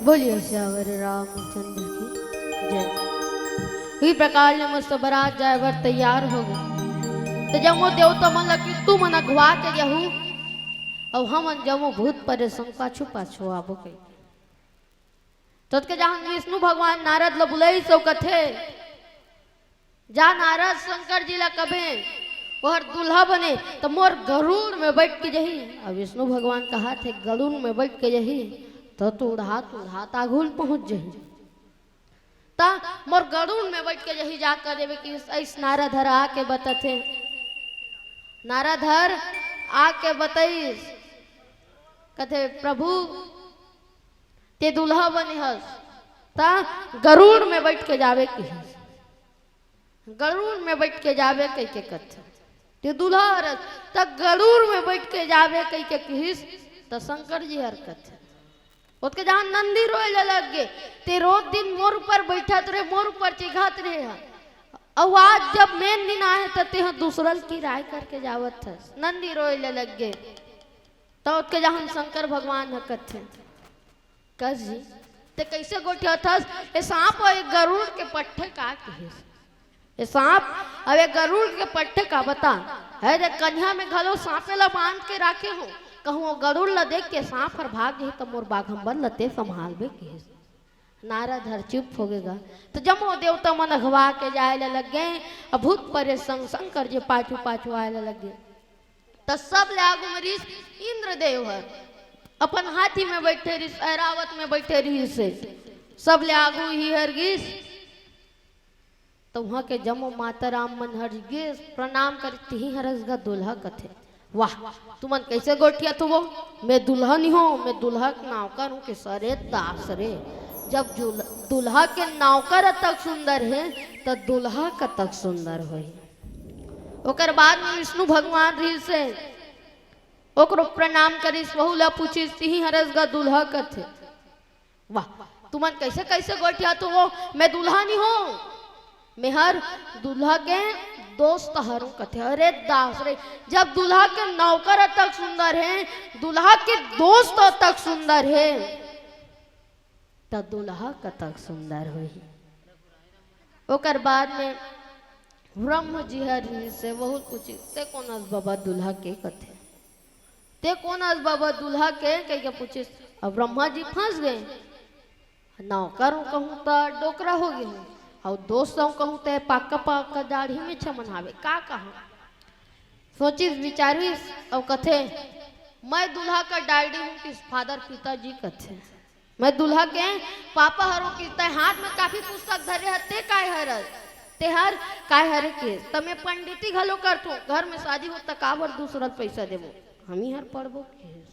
बोलिए सियावर रामचंद्र की जय। इही प्रकार ले मस्त बरात जाए बर तैयार हो गे। त जम्मो देवता मन ला कि तुमन अगवा के जाहू, अउ हमन जम्मो भूत परेत संग पाछू पाछू आबो कहिके। त ओतके जहान विष्णु भगवान नारद ला बुलाइस अउ कथे, जा नारद, शंकर जी ला कबे ओहर दूल्हा बने त मोर गरुड़ में बइठ के जाही। अउ विष्णु भगवान कहत हे, गरुड़ में बइठ के जाही त तू उड़ात उड़ात आगू ल पहुंच जाही। त मोर गरुड़ में बइठ के जाही, जा कह देबे कि अइस नारद हर आके बतथे। नारद हर आके बतइस, कथे, प्रभु, ते दूल्हा बने हस, त गरुड़ में बइठ के जाबे किहिस। गरुड़ में बइठ के जाबे कहिके कथे। ते दूल्हा हरस, त गरुड़ में बइठ के जाबे कहिके किहिस, त शंकर जी हर कथे। ओतके जहान नंदी रोए ले लग गे, ते रोज दिन मोर ऊपर बइठत रहे, मोर ऊपर चिघात रहे ह। अउ आज जब मेन दिन आहे, त तेह दूसरा ल किराय करके जावत हस। नंदी रोए ले लग गे। त ओतके जहान शंकर भगवान ह कथे, कस जी, ते कइसे गोठियाथस? ए सांप अउ ए गरुड़ के पट्ठे का किहिस? ए सांप अउ ए गरुड़ के पट्ठे का बता? हे रे, कनिहा में घलो सांपे ला बांध के राखे हो, कहूं ओ गरुड़ ला देख के सांप हर भाग जाही त मोर बाघंबर ला ते संभालबे किहिस। नारद हर चुप हो गे गा। त जम्मो देवता मन अघवा के जाए ला लग गे, अउ भूत परेत संग शंकर जी पाछू पाछू आए ला लग गे। त सब ले आगू में रिहिस इंद्रदेव हर, अपन हाथी में बइठे रिहिस, ऐरावत में बइठे रिहिस हे। सब ले आगू इही हर गिस। त उहां के जम्मो माता राम मन हर गिस, प्रणाम करिस, तिही हरस गा दूल्हा कथे। वाह, तुमन कइसे गोठियाथो वो? मैं दूल्हा नी हों, मैं दूल्हा के नौकर हों। किहिस, अरे दास रे, जब जुल-, दूल्हा के नौकर अतक सुंदर हे, त दूल्हा कतक सुंदर होही। ओकर बाद में विष्णु भगवान रिहिस हे, ओकरो प्रणाम करिस, वहू ला पूछिस, तिही हरस गा दूल्हा कथे। वाह, तुमन कइसे कइसे गोठियाथो वो? मैं दूल्हा नी हों, मैं हर दूल्हा के दोस्त हरों कथे। अरे दास रे, जब दूल्हा के नौकर अतक सुंदर हे, दूल्हा के दोस्त अतक सुंदर हे, त दूल्हा कतक सुंदर होही। ओकर बाद में ब्रह्म जी हर रिहिस हे, वहू पूछिस, ते कोन अस बबा दूल्हा के कथे? ते कोन अस बबा दूल्हा के कहिके पूछिस। अब ब्रह्मा जी फंस गे। नौकर हों कहूं त डोकरा हो गे हों, अउ दोस्त हों कहूं त पक्का पक्का दाढ़ी में छमन हावे, का कहूं? सोचिस विचारिस अउ कथे, मैं दूल्हा का डैडी हों। किहिस, फादर, पिताजी कथे। मैं दूल्हा के पापा हरों। किहिस, तैं हाथ में कापी पुस्तक धरे हस, ते काय हरस? ते हर काय हरे? किहिस, त मैं पंडिती घलो करथों, घर में शादी होत त काबर दूसरा ल पइसा देबो, हमही हर पढ़बो किहिस।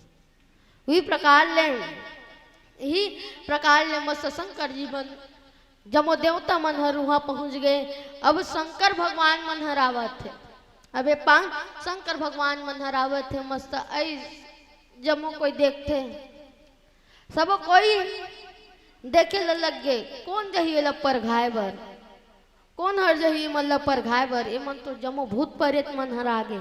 उही प्रकार ले, इही प्रकार ले मस्त शंकर जी मन, जम्मो देवता मन हर उहां पहुंच गे। अब शंकर भगवान मन हर आवत हे। अब ए पांव शंकर भगवान मन हर आवत हे, मस्त अइस जम्मो कोई देखथे, सबो कोई देखे ल लग गे, कोन जही एला परघाय बर, कोन हर जही एमन ल परघाय बर, एमन तो जम्मो भूत परेत मन हर आ गे।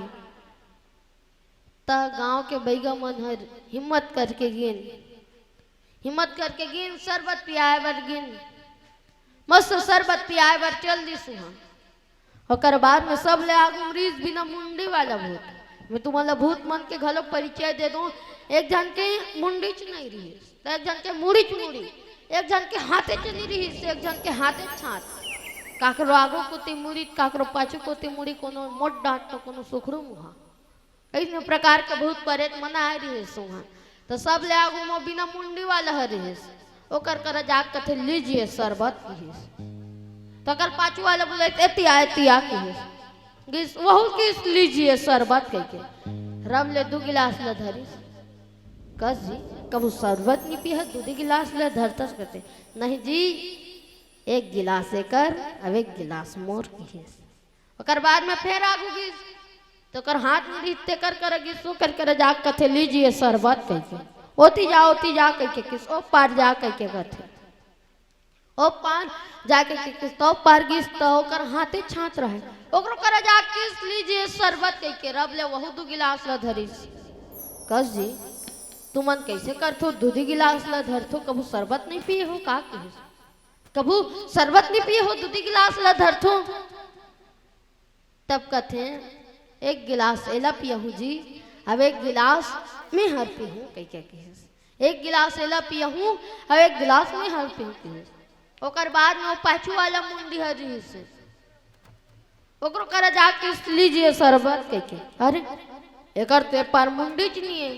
त गांव के बइगा मन हर हिम्मत करके गिन, हिम्मत करके गिन, शरबत पियाय बर गिन, मस्त शरबत पियाय बर चल दिस उहां। ओकर बाद में सब ले आगू म रिहिस बिना मुंडी वाला भूत। मैं तुमन ला भूत मन के घलो परिचय दे दूं। एक झन के मुंडीच नइ रिहिस, त एक झन के मुड़ीच मुड़ी, एक झन के हाथेच नइ रिहिस, एक झन के हाथेच हाथ। काकरो आगू कोती मुड़ी, काकरो पाछू कोती मुड़ी, कोनो मोट डांट त कोनो सुखरू मुहा। अइसने प्रकार के भूत परेत मन आए रिहिस उहां। त सब ले आगू म बिना मुंडी वाला ह रिहिस। ओकर करा जाके कथे, "लीजिए शरबत," किहिस। त ओकर पाछू वाला बोले, "एती आ, एती आ," किहिस। गिस, वहू किहिस, "लीजिए शरबत," कहिके। रब ले दू गिलास ल धरिस। कस जी, कभू शरबत नी पीहे, दू दू गिलास ल धरतस कथे। "नहीं जी, एक गिलास एकर, अब एक गिलास मोर," किहिस। ओकर बाद में फेर आगू गिस, त ओकर हाथ म रिहिस, तेकर करा गिस, ओकर करा जाके कथे, "लीजिए शरबत," कहिके। "ओती जा, ओती जा," कहिके किहिस, "ओ पार जा," कहिके कथे। ओ पार जा कहिके किहिस, त ओ पार गिस, त ओकर हाथे छांच रहे। ओकरो करा जाके किहिस, "लीजिए शरबत," कहिके। रब ले वहू दू गिलास ल धरिस। कस जी, तुमन कइसे करथो, दूधी गिलास ल धरथो, कभू शरबत नइ पिए हो का?" कहिस। "कभू शरबत नइ पिए हो, दूधी गिलास ल धरथो?" तब कथे, "एक गिलास एला पियहूँ जी, अब एक गिलास मैं हर पीहूँ," कहिके कहिस। "एक गिलास एला पियहूँ, अब एक गिलास मैं हर पीहूँ," कहिस। ओकर बाद में वो पाछू वाला मुंडी हर रिहिस, ओकरो करा जाके कहिस, "लीजिए शरबत," कहिके। "अरे, एकर तो ए पार मुंडीच नइ हे,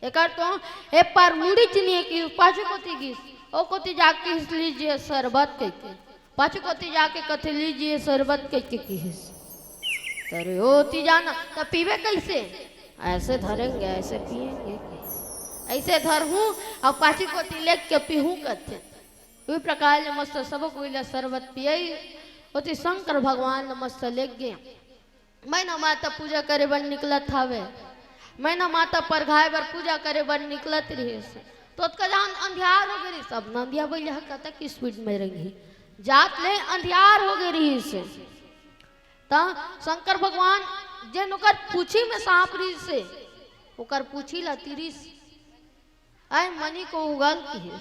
एकर तो ए पार मुंडीच नइ हे," कहिस। पाछू कोती गिस, ओ कोती जाके कहिस, "लीजिए शरबत," कहिके। पाछू कोती जाके कथे, "लीजिए शरबत," कहिके कहिस। "अरे, ओती जाना, त पीबे कइसे?" "ऐसे धरेंगे, ऐसे पिएंगे," कहिस। "ऐसे धरहूँ अउ पाछू कोती लेग के पीहूँ," कथे। उही प्रकार ले मस्त सबो कोई ला शरबत पियई, ओती शंकर भगवान ल मस्त लेग गे। मैना माता पूजा करे बर निकलत हावे, मैना माता परघाए बर पूजा करे बर निकलत रिहिस, त ओतका जान अंधियार हो गे रिहिस। अब नंदिया बइला ह कतक स्पीड में रेंगही, जात ले अंधियार हो गे रिहिस। त शंकर भगवान जेन ओकर पूछी में सांप रिहिस, ओकर पूछी ला तीरिस, "अय मनी को उगल," किहिस।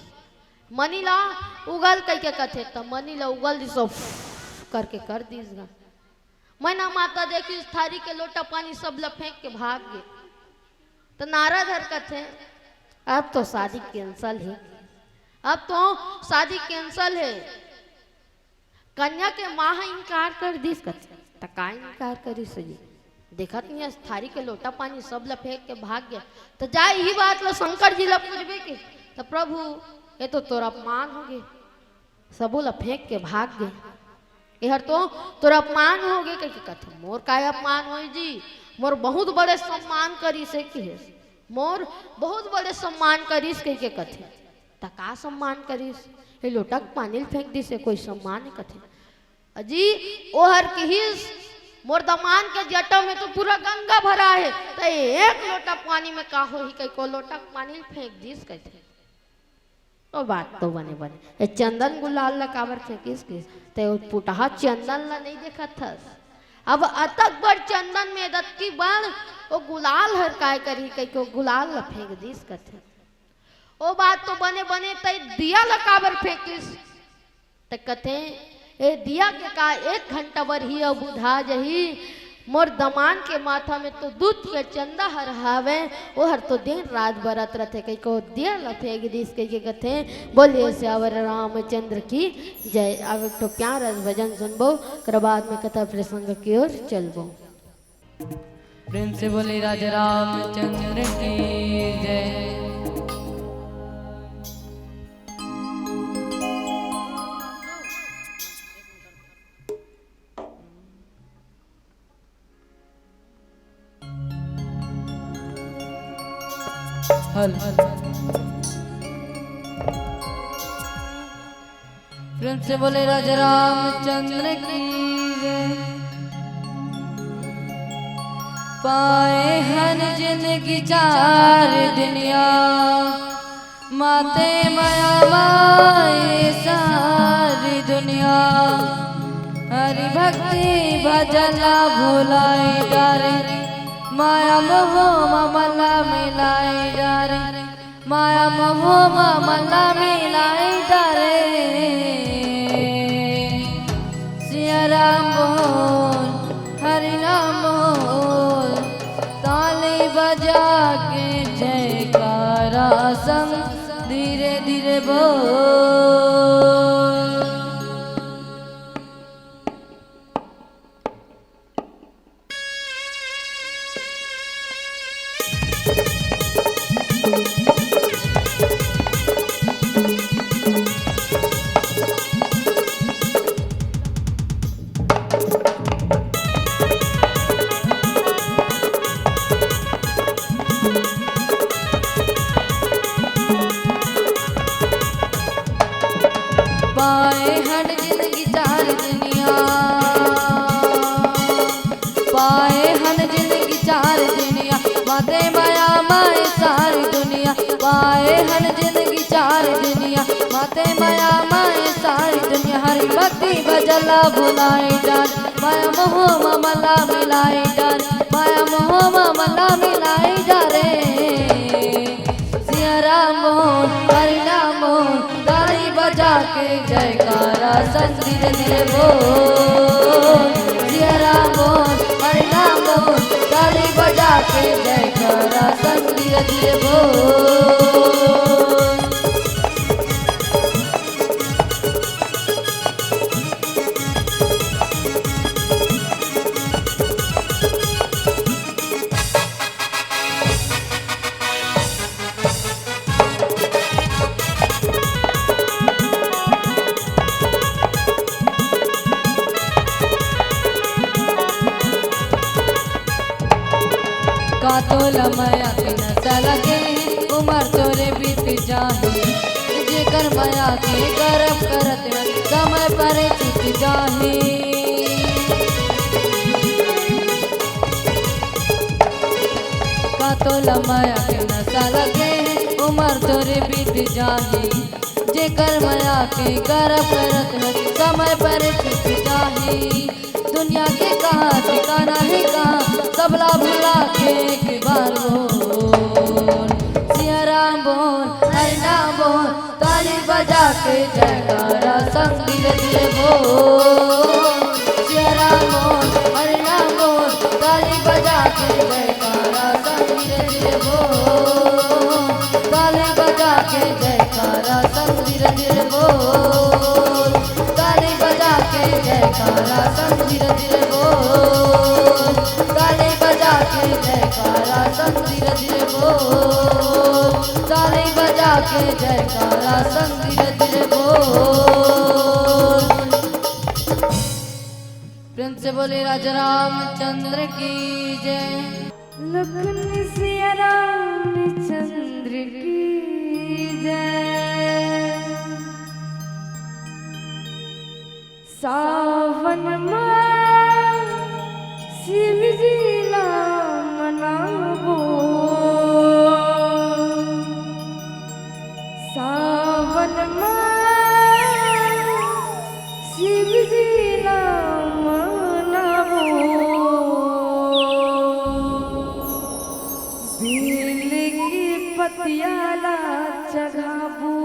"मनी ला उगल," कहिके कथे, त मनी ला उगल दिस, उफ करके कर दिस गा। मैना माता देखिस, थारी के लोटा पानी सब ला फेंक के भाग गे। त नारद हर कथे, "अब तो शादी cancel हे, अब तो शादी cancel हे।" कन्या के माँ ह इनकार कर दिस कथे। त का इनकार करिस जी? देखत नइ हस, थारी के लोटा पानी सब ल फेंक के भाग गे। त जा इही बात ल शंकर जी ल पूछबे के, त प्रभु, ए तो तोर अपमान हो गे, सबो ल फेंक के भाग गे, एहर तो तोर अपमान हो गे कहिके कथे। मोर काय अपमान होय जी, मोर बहुत बड़े सम्मान करिस हे किहिस, मोर बहुत बड़े सम्मान करिस कहिके कथे। त का सम्मान करिस? ए लोटा के पानी ल फेंक दिस, ए कोई सम्मान ए कथे? अजी, ओहर किहिस, "मोर दमांद के जटा में तो पूरा गंगा भरा हे, त एक लोटा पानी में का होही?" कहिके ओ लोटा के पानी ल फेंक दिस कथे। ओ बात तो बने बने, ए चंदन गुलाल ल काबर फेंकिस किहिस? ते ओ पुटहा चंदन ल नइ देखत हस? अब अतक बड़ चंदन में दतकी बड़ ओ गुलाल हर काय करही कहिके ओ गुलाल ल फेंक दिस कथे। ओ बात तो बने बने, तै दिया ल काबर फेंकिस? त कथे, ए दिया के का एक घंटा बर ही अउ बुझा जही? मोर दमांद के माथा में तो दूध के चंदा हर हावे, ओहर तो दिन रात बरत रथे कहिके ओ दिया ल फेंक दिस कहिके कथे। बोलिए सियावर रामचंद्र की जय। अब एक ठो प्यारा भजन सुनबो, ओकर बाद में कथा प्रसंग की ओर चलबो। प्रेम से बोले राजा रामचंद्र की जय। हल। प्रेम से बोले राजा रामचंद्र की जय। पाए हन जिनगी चार दुनिया, माते मया माए सारी दुनिया। हरि भक्ति भजन भुलाए डारे, माया मोह ममला मिलाए डारे। माया मोह ममला मिलाए डारे। सिया राम बोल, हरि नाम बोल, ताली बजा के जयकारा संग धीरे धीरे बोल। पाए हन जिनगी चार दुनिया, पाए हन जिनगी चार दुनिया, माते मया माए सारी दुनिया। पाए हन जिनगी चार दुनिया, माते मया माए सारी दुनिया। हरि भक्ति भजला भुलाए डारे, माया मोह ममला मिलाए डारे, माया मोह ममला मिलाए डारे। राम बोल, हरि नाम बोल, ताली बजा के जयकारा संग धीरे धीरे बोल। सिया राम बोल, हरि नाम बोल, ताली बजा के जयकारा संग धीरे धीरे बोल। का तोला मया के नशा लगे, उमर तोरे बीत जाही। जेकर मया के गरब करत हन, समय पर छूट जाही। का तोला मया के नशा लगे, उमर तोरे बीत जाही। जेकर मया के गरब करत हन, समय पर छूट जाही। दुनिया के कहाँ ठिकाना हे, कहाँ सबला भुला के एक बार बोल। सिया राम बोल, हरि नाम बोल, ताली बजा के जयकारा संग धीरे धीरे बोल। सिया राम बोल, हरि नाम बोल, ताली बजा के जयकारा संग धीरे धीरे बोल। ताली बजा के जयकारा संग धीरे धीरे बोल। ताली बजा के जयकारा संग धीरे धीरे बोल। ताली बजा के जयकारा संग धीरे धीरे बोल। ताली बजा के जयकारा संग धीरे धीरे बोल। प्रेम से बोले राजा रामचंद्र की जय। लखन सिया रामचंद्र की जय। सावन मा शिव जी ला मनाबो। सावन मा शिव जी ला मनाबो। बेल के पतिया ला चघाबो।